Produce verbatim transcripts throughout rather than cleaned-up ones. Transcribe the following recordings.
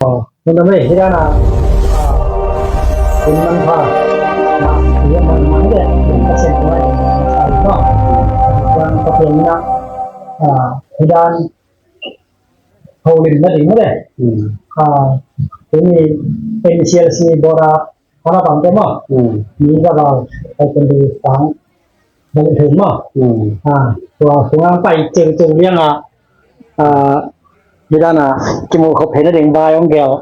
Aw, hun a mei, hi dan a, ah, hun manpha, ah, hi a manpha hi leh, hi a sen tua, ah, tua, tua, tua, tua, ah, hi dan, holim na ding hi leh. Hmm. Ah, tuni N C L C board a, Hana bang te maw? Hmm. Mi ka bang, pai kun di bang, bang thei maw? Hmm. Ah, tua, tua ngang pai ceu ceu liang a, ah, hi dan a, kimu khop hei na ding bai ong gel.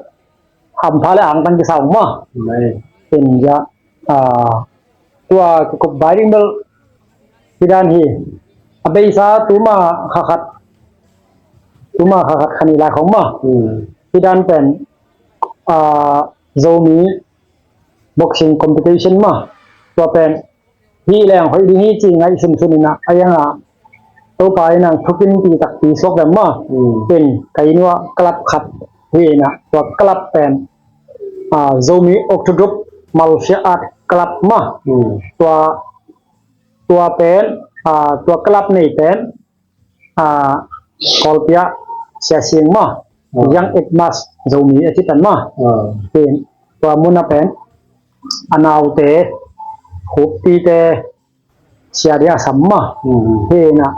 Hampha le angtang kisau maw? Mai. Tin ja, ah, tua kikup bai ding bel, hi dan hi. A beisa tuma kha khat, tuma kha khat kha nih lai khong maw? Hmm. Hi dan pen, ah, Zomi boxing competition maw, tua pen hi leng hoih ding hi ci ngaihsun sun in a, a yang a Topa in ang thukin pi takpi suak lem maw. Hmm. Pen ka inn ua club khat hi in a, tua club pen, ah, Zomi Octodrop Martial Art Club maw. Hmm. Tua, tua pen, ah, tua club nei pen, ah, Kawlpi ah Sia Sing maw, ah, Young Age Master Zomi a ci pen maw. Ah. Hi, tua mun a pen, a naute, Khuppite, Sia Ding a sam maw. Hmm. Hi na,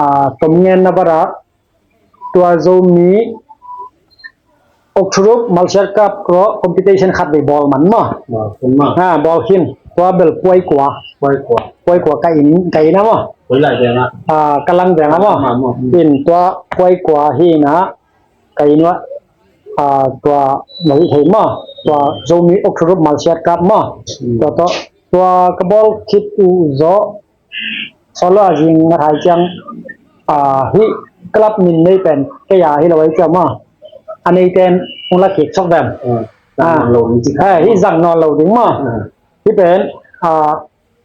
ah, tom ngen na bar a, tua Zomi Octodrop Martial Art Club competition khat vei bawl man maw. Bawl khin maw. Ha, bawl khin. Tua bel puai kua. Puai kua. Puai kua ka inn, ka inn a maw. Puai lai veng a. Ah, ka lang veng a maw. Maw, maw. In tua puai kua hi na ka inn ua, ah, tua na hi thei maw. Tua Zomi Octodrop Martial Art Club maw. Hmm. Tua, tua, tua ka bawl khit uh zaw. Solo a zing na thai ciang, ah, hi club min nei pen kei a hi lo ai ciang maw. A nei ten ong la kik sok vem. Ah, ah, zang nawn lo ding ci. Eh, hi zang nawn lo ding maw. Ah. Hi pen, ah,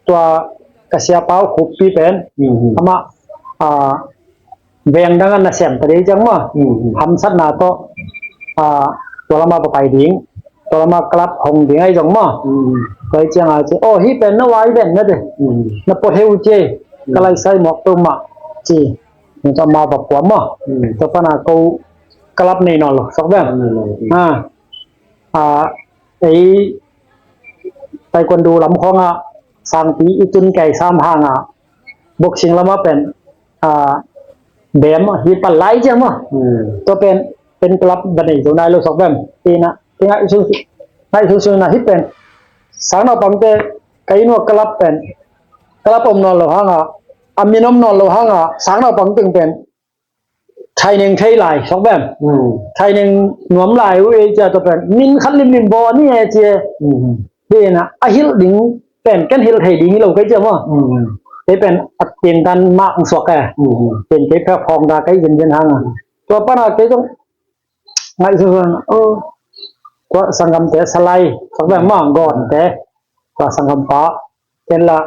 tua ka siapa uh Khuppi pen, mhm, amah, ah, veng dang a nasem ta dei ciang maw. Mhm. Hamsatna tawh, ah, tua lama va pai ding, tua lama club hong ding ai zong maw. Mhm. Tua ai ciang a ci, oh, hi pen na vai ven na te. Mhm. Na pua thei uh ci, mhm, ka lai sai mawk peuhmah ci. Tua ma va pua maw. Mhm. Tua pana ko club nei nawn lo sok vem. Nei nawn lo. Ah, ah, ei taekwondo lam khawng a sangpi i tun kei sam hang a boxing lama pen, ah, bem hi pal lai ciang maw. Hmm. Tua pen, pen club ba nei zo nai lo sok bem. Tina, tina i su, nai su su na hi pen. Sang naupangte ka inn ua club pen, club om nawn lo hang a, a min om nawn lo hang a, sang naupang teng pen training thei lai sok bem. Hmm. Training nuam lai uh ei cia tua pen min khat limlim baw ni e cia. Hmm. Hi na a hilh ding pen ken hilh thei ding hi lo kei cia maw. Hmm. Kei pen a tintan mah ang suak e. Hmm. Pen kei pek phawng da kei zinzin hang a. Tua pana kei zong ngaihsun, oh, tua sanggamte Salai sok bem maw, Gawnte. Tua sanggampa ken la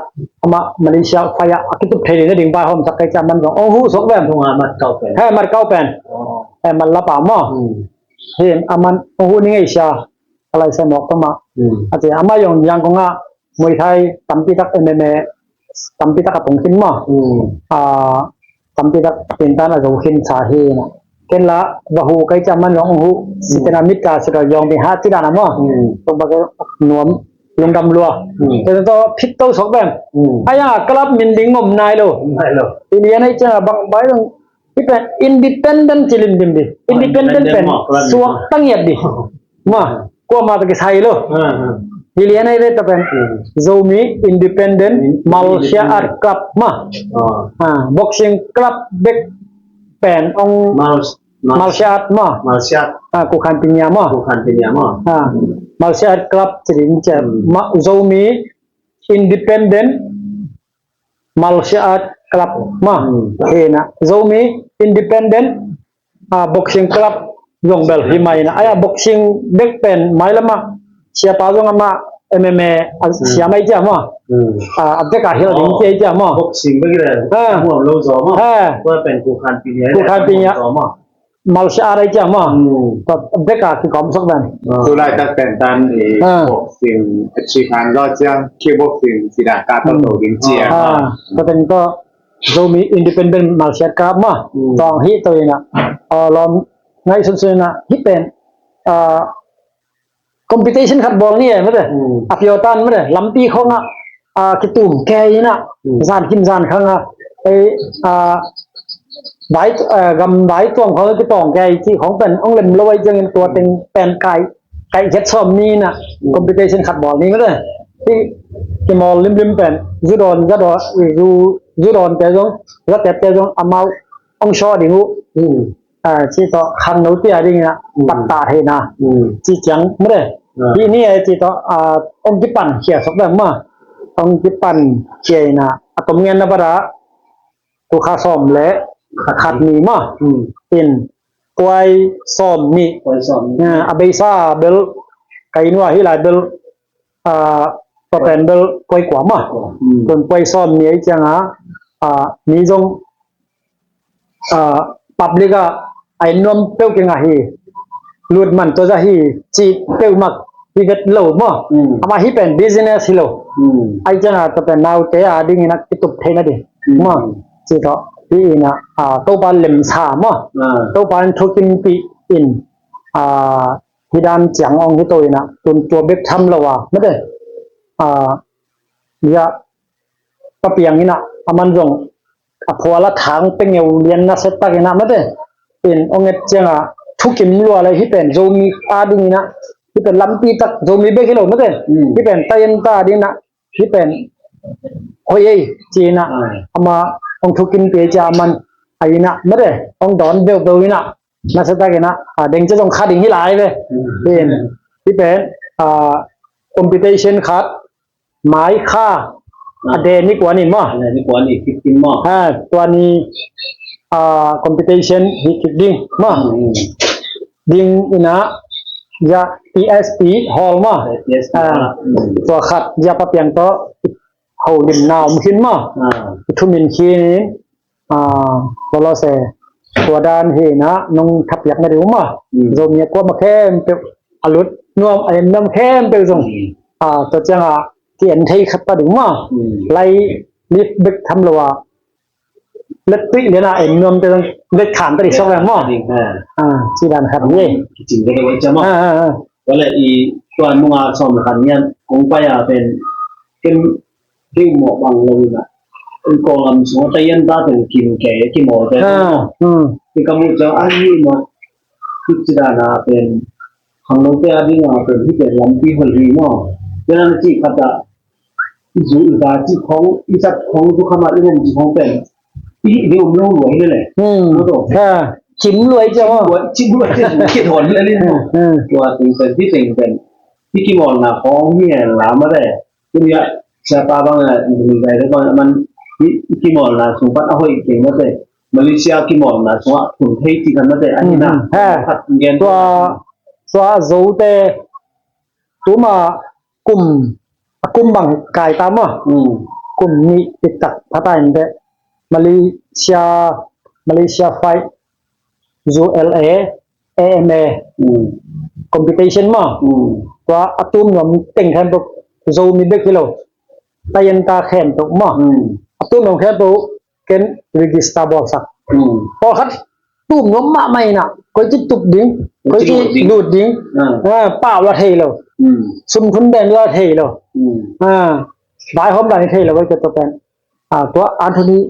amah Malaysia fai ah a kitup thei ding na ding vaihawmsak kei cia man zong ong huh sok bem. Tung a mat kau pen. He, mat kau pen. Oh. He, mat lapa maw. Hmm. Hi amah ong huh ni ngei sia. A lai sai mawk peuhmah. Hmm. A ci amah zong Yangon ah Muay Thai tampi tak M M A tampi tak a tung khin maw. Hmm. Ah, tampi tak tintan a zo khin sa hi na. Ken la va huh kei cia man zong ong huh. Hmm. Sitena mit ka sita zong ding ha ci dan a maw. Hmm. Tua bek nuam lungdam lua. Hmm. Tua tua phit to sok bem. Hmm. Ai a club min ding om nai lo. Nai lo. I lian ai ciang a bang bai dong. Hi pen independent ci limlim di. Independent pen suak tangiat di. Ma, kuama ta kisai lo. Ah, ah. Hi lian ai ve ta pen. Hmm. Zomi Independent Martial Art Club ma. Ah. Ah, boxing club bek pen ong Mar-, Mar-, Martial Art ma. Martial Art. Ah, Kukhan Pinya ma. Kukhan Pinya ma. Ah, Martial Art Club ci ding cia. Hmm. Ma, Zomi Independent Martial Art Club ma. Hmm. Hi na. Zomi Independent, ah, Boxing Club zong bel hi mai na. Ai a boxing bek pen mai lama siapa zong ama M M A a, hmm, siam ai cia ma. Hmm. Ah, a bek a hil ding cia ai cia ma. Boxing bek le. Ah. Muam lo zaw ma. Ah. Tua pen Kukhan Pinya. Kukhan Pinya. Martial art ai ciang maw. Hmm. Tua bek a kikawm sak dan. Ah. Tu laitak pen tan i, ah, boxing a ci khan zaw ciang, kickboxing ci dan ka to to ding ciang. Ah. Tua teng tua Zomi Independent Martial Club maw. Hmm. Tua hi to ina. Ah, lawm ngaihsunsun ina hi pen. ah, competition khat bawl ni e mate. Hmm. A pio tan mate, lampi khong ah, ah, kitum kei in ah, hmm, zan kim zan khang ah, ei, ah, vai, ah, gam vai tuang khong kitawng kei ci khong pen ong lem lo ai ciangin tua teng pen kai, kai het sawm ni in ah, hmm, competition khat bawl ni mate. Hi kimawl limlim pen zu dawn, za dawn, zu, zu dawn te zong, za tep te zong amau ong shaw ding uh. Hmm. Ah, ci tawh khangno tia ding in ah, mm, pattah theihna. Mm. Ci ciang mre. Ah. Hi ni e ci tawh, ah, ong kipan khia sok dang ma. Ong kipan khia in ah, a tom ngen na bada, tu kha sawm le a khat ni ma. Mm. In, kuai sawm ni. Kuai sawm ni. Ah, a beisa bel, kai nua hi lai bel, ah, tua pen bel kuai kua ma. Mm. Tun kuai sawm ni ai ciang a, ah, ni zong ah, public ah, a en nuam peuh keng ahi, lut man tua za hi, ci peuh mak hi vet lo maw. Mm. Ama hi pen business hi lo. Mm. Ai ciang a tua pen naute a ding in a kitup thei na ding. Mm. Maw, ci tawh, hi in a, ah, Topa lemsa maw. Ah. Topa in thukimpih in, ah, hi dan ciang ong hi to in a, tun tua bek tham lo a, mate. Ah, ya, papiang in a, a man zong, a phual a thang pengeu lian na set tak in a mate. In ong et ciang a, thukim lua le hi pen, Zomi a ding in a, hi pen lampi tak, Zomi bek hi lo mate. Mm. Hi pen, tayen ta ding in a, hi pen, hoi ei, ci in a, ah, ama, ong thukim pia cia a man, a in a, mate, ong dawn beuh beuh in a, na set tak in a, ah, deng cia zong kha ding hi lai ve. Mm. In, hi pen, ah, competition khat, Mai kha, ah, a de ni kua ni maw. A de ni kua ni, fifteen maw. Ah, tua ni, ah, competition hi kik ding maw. Mm. Ding in a, ya T S P hall maw. T S P hall. Ah, mm, tua khat ya papiang tawh, ho lim na om khin maw. Ah. Thu min khin in, ah, tua lo se, tua dan hi in a, nong thapiak na ding uh maw. Mm. Zomi a kuama khempeuh, a lut nuam, a en nuam khempeuh zong. Mm. Ah, tua ciang a, ki en thei khat ta ding maw. Mm. Lai lip bek tham lo a. Let tui lian a en nuam te zong, let khan ta ding sok leng maw. Ding, ha. Ah, ci dan khat hi. Kicing ka ding uh ai ciang maw. Ah, ah, ah. Wale i tuan munga sawm khat nian, kong pai a pen, ken Kei mawh bang lo in a, kong lam sung a tayen ta teng kim kei, kimawl te. Ah, hmm. Kei ka muh ciang a hi maw, kei ci dan a pen, khangno te a ding a pen, hi pen lampi hoi hi maw. Pen a na ci khat a, i zu i za ci khong, i zat khong, zu kham a i om ci khong pen, i ding om lo lua hi le le. Hmm. Maw to. Ha, cim lua i ci maw. Cim lua, cim lua i ci khong le le maw. Hmm, hmm. Tua teng pen, hi teng pen, hi kimawlna khong hi hen la maw le. Tuni ah, siapa bang, eh, Indonesia te bang, man, i, i kimawlna sung pan a hoih keng mate. Malaysia kimawlna sung ah, kum thei ti kan mate. Ani na, mm, he, khat gen. Tua, tua Zote, tuma kum, a kum bang kai ta maw. Mm. Kum nih tiktak pha ta in te. Malaysia, Malaysia fight, U L A, A M A, mm, competition maw. Mm. Tua a tum nuam teng khempeuh Zomi bek hi lo. Tayen ta khempeuh maw. Mm. A tum nuam khempeuh ken register bawlsak. Mm. Pawlkhat tum nuam mahmah in a, koi ci tup ding, koi ci lut ding. Ah. Ah, pau la thei lo. Mm. Sum thun den la thei lo. Mm. Ah, vaihawm dan thei lo, koi ci tup den. Ah, tua Anthony,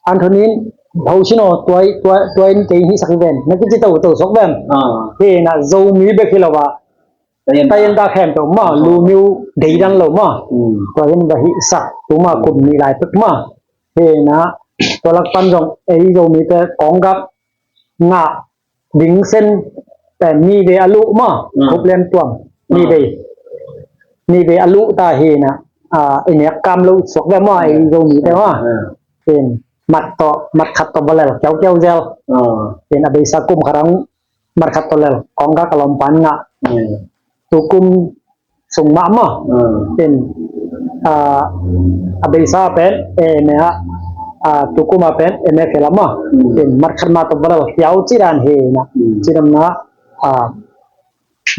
Anthony in, "Ho sin aw, tua, tua, tua in kei hihsak hi ven." Na kici toto sok ven. Ah. Hi na Zomi bek hi lo va. Tayen ta. Tayen ta khempeuh ma, ah, lu miu deidan lo ma. Hmm. Tua in va hihsak, tuma kum nih lai pek ma. Hi na, tua lak pan zong, ei Zomi te kong gak ngah ding sen, eh, ni ve a luh maw, mm, khup lem tuam, ni ve, ni ve a luh ta hi na, ah, i nek kam lo suak ve maw, ei Zomi te maw. Mm. Pen, mat tawh, mat khat tawh balel, kiau kiau zel. Mm. Pen, a beisa kum khat ang, mat khat tawh lel, kong ka kalawm pan ngah. Mm. Tu kum sung mah maw. Mm. Pen, ah, a beisa pen, M A, ah, tu kum a pen, M A kela maw. Mm. Pen, mat khat ma tawh balel, kiau ci dan hi na. Mm. Ci dan na, ah,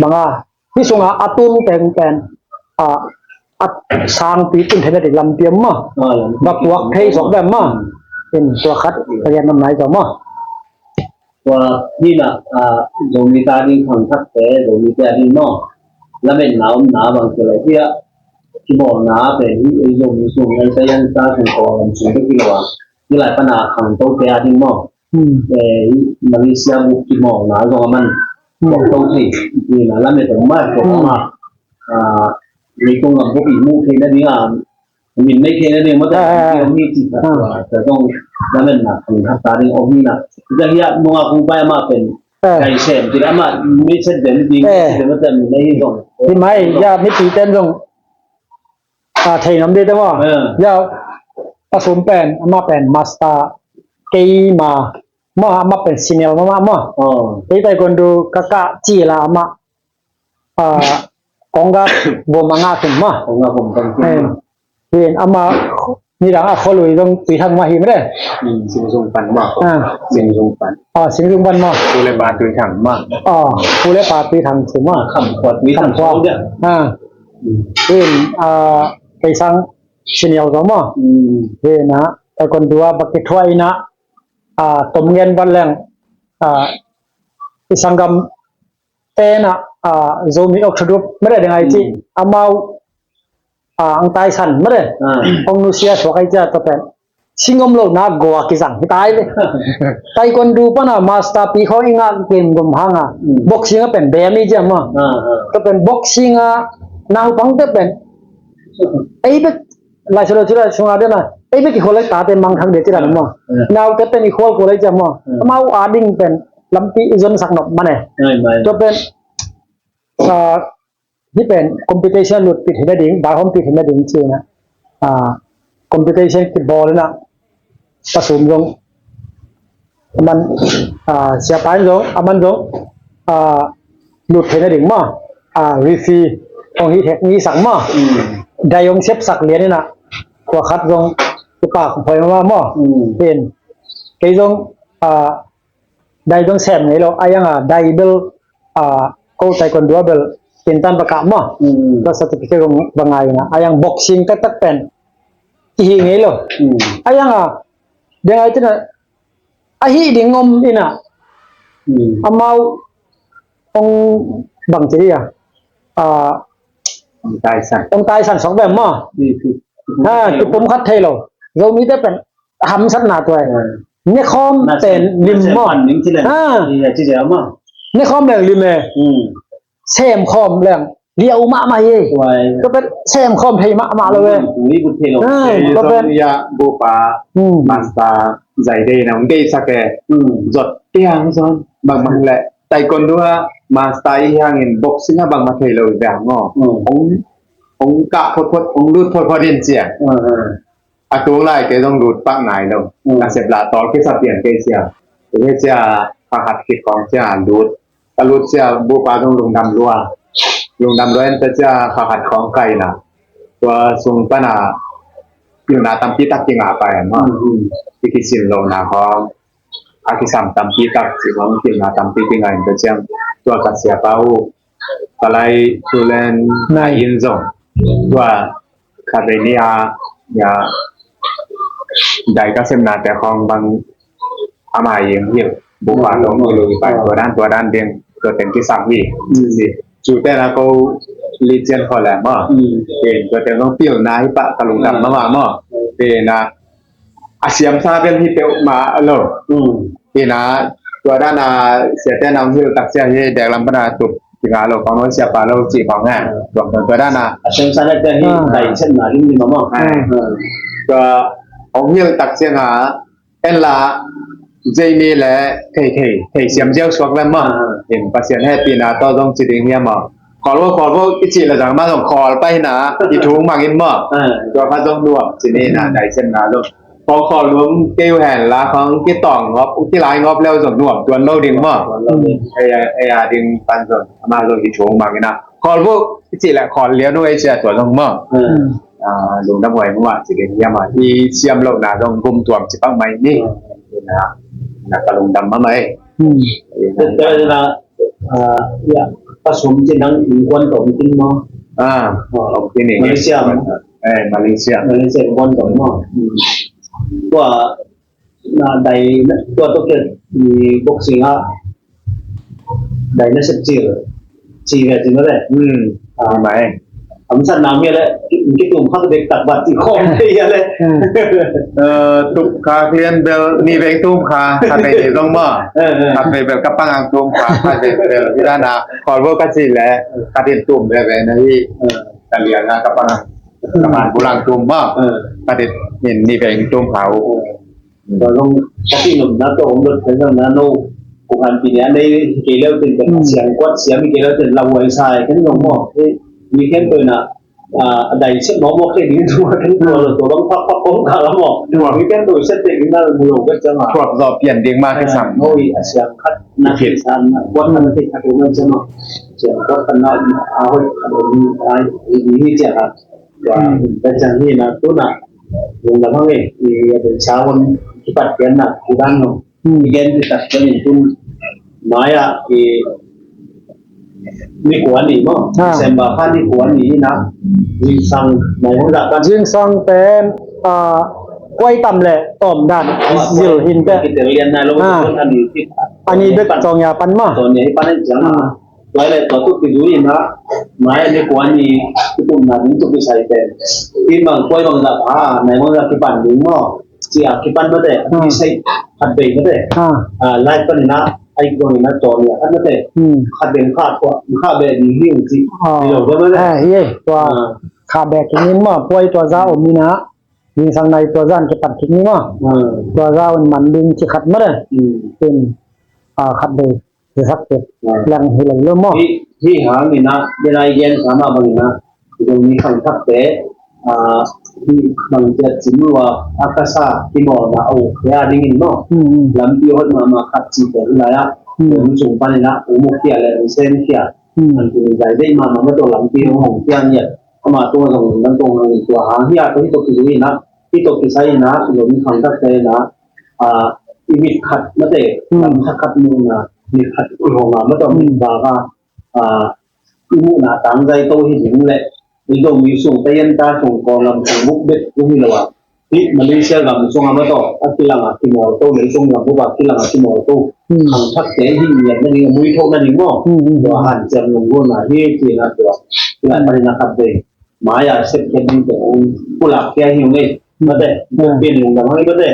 banga, hi sunga a tum teng pen, ah, a sangpi tun thei na dik lampi om maw. Ah, lampi. Va puak thei suak ve maw. Mm. Pen, tua khat, ka gen nam nai tua maw. Tua hi na, ah, Zomi ta ding khangthakte, Zomite a ding maw. Lametna omna bang ci lai hi a, kimawlna pen hi, ei Zomi sung, ei Saiyan ta sung, Kawlgam sung te hi lo a. Hi lai pan a khangtote a ding maw. Hmm. Eh, Malaysia buk kimawlna zong a man. Hmm. Khangto thei, hi na lamet om mah, kong a. Ah, leitung gam buk i muh theihna ding a, min mei khe na ding mawte, ah, ah, ah, mi ci ta, ah, ta zong lametna khangthak ta ding om hi na. Tua hi a nunga kong pai amah pen, ah, kai sem ci amah mi set den ding, eh, set den mawte, mi nei hi zong. Hi mai, ya, mipi ten zong, ah, thei ngam ding te maw. Ah. Ya, a sum pen, amah pen master, keima, maw, amah pen senior maw, maw. Oh. Kei taekwondo ka kah ci la amah. Ah, kong gak bom a ngak in maw. Kong gak bom kong kah in. Eh, hi in ama nidang a khualui zong Tuithang mah hi mah de. Hmm, Singzung pan mah. Ah. Singzung pan. Ah, Singzung pan mah. Pu le pa Tuithang mah. Ah, pu le pa Tuithang ci mah. Kham Khua Tuithang. Kham Khua. Khua dia. Ah. Hmm. Hi in, ah, kei sang senior zong mah. Hmm. Hi in a, taekwondo a baki thuai in a, ah, tom ngen bat leng, ah, i sanggam te na, ah, Zomi Ok Tha Dup, mede deng ai ci, mm, amau, ah, ang tai san, mede, ah, ong nusia suak ai cia, tua pen. Sing om lo na gua kizang, hi tai le. Taekwondo pan a master pi khong i ngak game gom hang a. Mm. Boxing a pen, be mi cia ma. Ah, ah. Tua pen boxing a, naupang te pen. Ei bek, lai solo cila sunga dena. Ei bek i kholai tate mang thang de cila mo. Ah. Nau te pen i khol kholai cia mo. Ah. Amau a ding pen, lampi i zon sak nop mane. Ai, mai. Tua pen, ah, hi pen competition lut pit hi na ding, bai hom pit hi na ding ci na. Ah, competition kibawl na. Pasum zong. Aman, ah, siapa in zong, aman zong, ah, lut thei na ding ma. Ah, referee, hong hi thek ngi sak ma. Mm. Dai hong sep sak lian ina. Kua khat zong, kipak hoi ma ma. Mm. Pen. Kei zong, ah, dai zong sem ngei lo, a yang a, dai bel, a, ko taekwondo a bel, pintan baka mo. Mm. Ko certificate kong bangai na, a yang boxing tak tak pen, kihi ngei lo. Mm. A yang a, deng ai tina, a hi ding om ina. Mm. Amau, ong bang ci dia. A, ong tai san. Ong tai san sok bem mo. Mm. Ha, kipum khat thei lo. Zomi te pen, hamsatna tua. Hmm. Nekhawm pen lim maw. Ha. Nekhawm leng lim e. Hmm. Semkhawm leng liau mahmah hi. Tua pen semkhawm thei mahmah lo e. Ha, tua pen. Ya, bupa, hmm, master, zai dei na, dei sak e. Hmm. Zot tiang zon, bang bang le. Taekwondo a, master i hangin boxing a bang ma thei lo i bang maw. Hmm. Ong, ong kah phot phot, ong lut phot phot in cia. Hmm, hmm. A tung lai kei zong lut pak ngai lo. Mm. Ka sep la tol kisa pian kei sia. Kei sia kha khat khit khawng sia lut. Ka lut sia bupa zong lungdam lua. Lungdam lua en te sia kha khat khawng kai na. Tua sung pana pilna tampi tak kingah pai maw. Mm, mm. I kisin lo na khawng. A kisam tampi tak ci khawng pilna tampi kingah en te sia. Tua ka siapa uh. Palai tulen nai in zong. Tua khat vei ni a, ya, dai ka semna te khawng bang ama ing hil. Bupa tong ulu i pai tua dan, tua dan ding, tua teng kisam hi. Cu te na ko li cian kho le maw. Tua teng zong pilna hi pah ka lungdam mama maw. Tua na a siam sa bel hi peuh mah lo. Ina, tua dana siate na hong hil tak sia hi dek lam pana tup. Kinga lo, pang lo, siapa lo, ci pang ha. Tua, tua dana. A siam sa bel hi, ah, dai cen na lim lim mah. Ah. Tua hong hil tak sia nga, en la, Jamie le, thei, thei, thei siam ziau suak lem mah. Ah. In Pasian hehpihna tawh zong ci ding hiam mah. Khawl vo, khawl vo, i cih le zang mah zong khawl pai na, i thung mangin mah. Ah. Tua kha zong nuam, ci ni na, dai cen na zong. Khawng khawl nuam kei uh hen la, khawng kitawng ngawp, kilai ngawp leu zong nuam tuan lo ding maw. Tuan lo ding. Ei a, ei a ding pan zong, ama zong i thung mang ina. Khawl bu, i cih leh khawl lian uh ei sia tua zong maw. Hmm. Ah, lungdam huai maw, ci ding hiam a. I siam lo na zong gum tuam ci pak mai ni. Hmm. Ina, na ka lungdam mah mai. Hmm. Ina. Tua ina, ah, ya, ka sum ci nang innkuan tawh om khin maw. Ah, oh, om khin ing. Malaysia maw. Eh, Malaysia. Malaysia innkuan tawh maw. Hmm. Tua, na dai na tua to ke ni boxing a dai na sep cil ci ve ci na le. Hmm. Ah, mai. Am san na mi le ki tum khak dek tak bat ti khom te ya le. Hmm. Eh, tum kha klian bel ni veng tum kha khat vei dek dong ma. Eh, eh. Khat vei bel ka pang ang tum kha khat vei bel ti da na khol bo ka ci le khat in tum ve ve na hi. Eh. Ka liang a ka pang ang ka pang bulang tum ma. Eh. Khat in ni veng tum kha u. Eh. Tua zong ka pi nopna tawh om dot khen zong na no kong han pi nia nei hi kei leu ten kan siang kuat siam hi kei leu ten lau huai sa hi khen zong maw. Mi khen tua na a dai sep maw maw khe ding tua khen tua lo tua bang pak pak kong ka la maw. Mi khen tua sep te ding na mu lo ka chang a. Thuak zaw pian ding ma khe sam. Maw i a siang khat na khe sam na kuat khat na khe khat na chang a. Siang kuat khat na a hoi khat na a hi hi chang a. Tua ka chang hi na tu na. Lungdam hang e, i a den sa hon kipat pian na, i dan no. Hmm. I gen kipat pian in tun. Maya, i ni kua ni maw. Ah. December kha ni kua ni na. Zingsang, mai hong da kan. Zingsang pen, ah, kuai tam le tom dan. Ah, zil hin te. Kitel lian na lo, ah, ani bek tong ya pan maw. Tong ya pan ai jang. Hmm. Tua le tua tu kizui ina, mai ni kua ni kitumna ding tu kisai pen. Tin bang kuai bang zah pha, nai bang zah kipan ding maw. Ci a kipan mate, hmm, kisai khat bei mate. Ah. Ah, lai pan ina, ai kua ina tua ni a khat mate. Hmm. Khat bei kha tua, kha bei ding ding ci. Oh. Ni lo tua mate. Ah, ye, tua. Ah. Kha bei kik ni maw, kuai tua zah om ina. Zingsang nai tua zah kipan kik ni maw. Hmm. Tua zah om man ding ci khat mate. Hmm. Tin, ah, khat bei. Sak te lang hi lang lo maw. Hi, hi hang ina, denai gen sama bang ina. Zong ni khang thak te, ah, hi bang jet sim lua, a ka sa, ki maw na au, ya ding in maw. Hmm, hmm. Lampi hot mama khat ci te hi la ya. Hmm. Zong sung pan ina, u muk kia le, u sen kia. Hmm. An tu ni zai dei mama ma to lampi hong hong kia ni ya. Ama tu zong nang tong hang in tua hang hi a to hi to ki zui ina, hi to ki sai ina, zong ni khang thak te ina. Ah, i mit khat mate, hmm, lam khat khat mu na, mit khat i hong a mate, hmm, mit ba ka, ah, i mu na tang zai to hi ding le, i do mi sung te yan ta sung kong lam sung muk bet u hi lo a. Hi Malaysia gam sung a mate, a kilang a kimawl to, le sung gam bu ba kilang a kimawl to. Hmm. Ang thak te hi mi yan na ding, mui tho na ding maw. Hmm, hmm, hmm. Tua han cem lung bu na hi ki na tua. Kilang na ding na khat ding. Maya sep khen ding te ong pulak kia hi ong ei. Mate, hmm, pin lungdam hang ei mate.